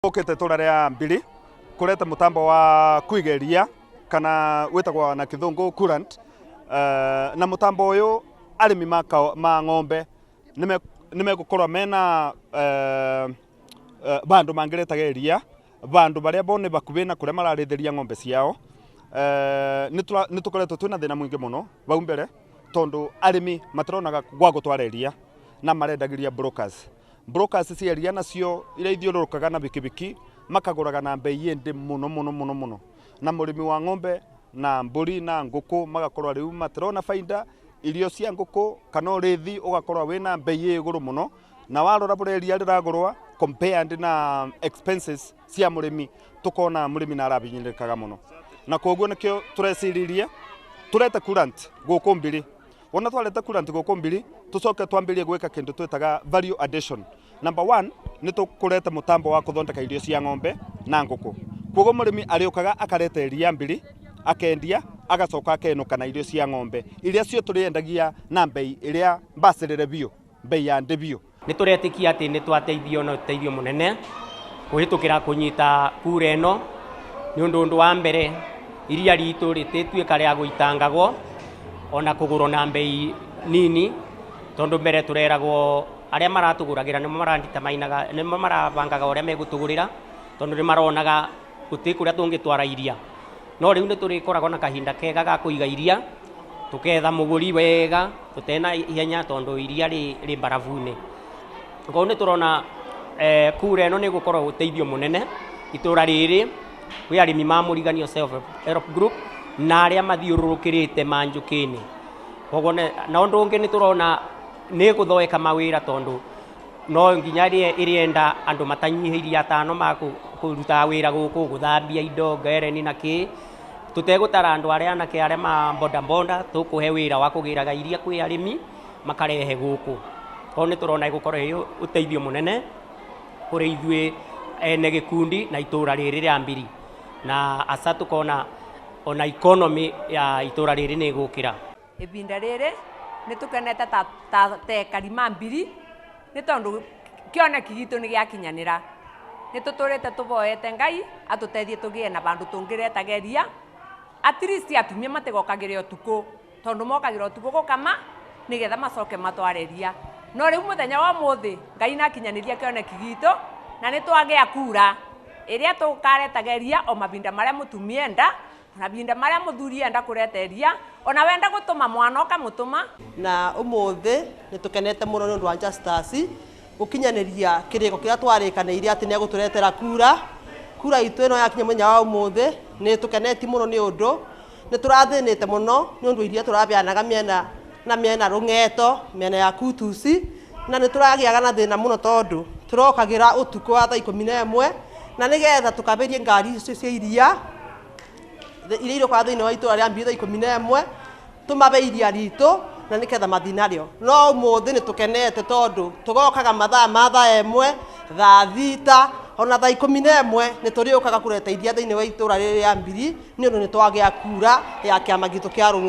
Ukite itura ria Mbiri kurete mutambo wa kwigeria kana witagwo na kithungu coolant, na mutambo uyu arimi ma ng'ombe nimegukorwo mena bandu mangiretaga iria bandu baria bo ni bakubi na kuria mararithiria ng'ombe ciao. Ni tukoretwo twina thina mwingi muno bau mbere tondu arimi matironaga gwa gutwara iria na marendagiria brokers. Brokers cia iria nacio iria ithiũrũrũkaga na bikibiki makagũraga na mbei ĩndĩ mũno mũno mũno mũno, na mũrĩmi wa ng'ombe na mbũri na ngũkũ magakorwo rĩu matirona baida. Irio cia ngũkũ kana ũrĩthi ũgakorwo wĩna mbei ĩ igũrũ mũno, na warora bũrĩa iria rĩragũrwa compared na expenses cia mũrĩmi tukona mũrĩmi na arabinyĩrĩkaga mũno, na koguo nĩkĩo tũreciririe tũrete coolant gũkũ Mbiri. Wona twarete coolant gũkũ Mbiri tucoke twambĩrĩrie gwĩka kĩndũ twĩtaga value addition. Number 1 nĩ tũkũrete mũtambo wa kũthondeka irio cia ng'ombe na ngũkũ. Koguo mũrĩmi arĩũkaga akareta iria Mbiri akendia agacoka akenũka na irio cia ng'ombe iria cio tũrĩendagia na mbei ĩrĩa mbacĩrĩre biũ, mbei ya ndĩ biũ. Nĩ tũretĩkia atĩ nĩ twateithio na ũteithio mũnene kũhĩtũkĩra kũnyita kura ĩno, nĩ ũndũ wa mbere iria ritũ rĩtĩtuĩka rĩa gũitangagwo ona kũgũrwo na mbei nini, tondũ mbere tũreragwo arĩa maratũgũragĩra nĩmo maraditamainaga, nĩmo marabangaga ũrĩa megũtũgũrĩra, tondũ nĩ maronaga gũtirĩ kũrĩa tũngĩtwara iria. No rĩu nĩ tũrĩkoragwo na kahinda kega ga kũiga iria, tũketha mũgũri wega tũtena ihenya, tondũ iria rĩ mbarabu-inĩ. Koguo nĩ tũrona kura ĩno nĩ gũkorwo ũteithio mũnene itũra rĩrĩ kwĩ arĩmi ma Mũriganio Self Help Group na arĩa mathiũrũrũkĩrĩte Manjũkĩinĩ. Koguo na ũndũ ũngĩ nĩ tũrona nĩ gũthondeka mawĩra, tondũ no nginya ĩrĩenda andũ matanyihĩirie atano ma kũruta wĩra gũkũ, gũthambia indo ngereni na kĩ, tũtegũtara andũ arĩa anake arĩa ma boda boda tũkũhe wĩra wa kũgĩraga iria kwĩ arĩmi makarehe gũkũ. Koguo nĩ tũrona ĩgũkorwo ĩ ũteithio mũnene kũrĩ ithuĩ ene gĩkundi na itũra rĩrĩ rĩa Mbiri, na asa tũkona ona economy ya itũra rĩrĩ nĩ ĩgũkĩra. Ibinda rĩrĩ nĩ tũkenete ta tekari ma Mbiri nĩ tondũ kĩoneki gitũ nĩ gĩakinyanĩra. Nĩ tũtũrĩte tũvoete Ngai atũteithie tũgĩe na vandũ tũngĩretaga iria, at least atumia matigokagĩre ũtukũ, tondũ mokagĩra ũtukũ gũkama nĩgetha macoke matware iria. No rĩu mũthenya wa ũmũthĩ Ngai nĩakinyanĩria kĩoneki gitũ na nĩ twagĩa kura ĩrĩa tũkaretaga iria o mavinda marĩa mũtumia enda, ona mavinda marĩa mũthuri enda kũreta iria, ona wenda gũtũma mwana ũkamũtũma. Na ũmũthĩ nĩ tũkenete mũno nĩ ũndũ wa Justus gũkinyanĩria kĩrĩko kĩrĩa twarĩkanĩire atĩ nĩ egũtũretera kura. Kura itũ ĩno yakinya mũthenya wa ũmũthĩ nĩ tũkeneti mũno nĩ ũndũ nĩ tũrathĩnĩte mũno nĩ ũndũ iria tũrabeanaga mĩena na mĩena rũng'eto, mĩena ya Kutusi, na nĩ tũragĩaga na thĩna mũno tondũ tũrokagĩra ũtukũ wa thaa 11 na nĩgetha tũkaberie ngari icio cia iria iria irĩũkaga thĩinĩ wa itũra rĩa Mbiri thaa 11 tũmabe iria ritũ na nĩgetha mathiĩ narĩo. No ũmũthĩ nĩ tũkenete tondũ tũgokaga mathaa ma thaa 1, thaa 6 ona thaa 11 nĩ tũrĩũkaga kũreta iria thĩinĩ wa itũra rĩrĩ rĩa Mbiri nĩ ũndũ nĩ twagĩa kura ya kĩama gitũ kĩa Rũng'eto.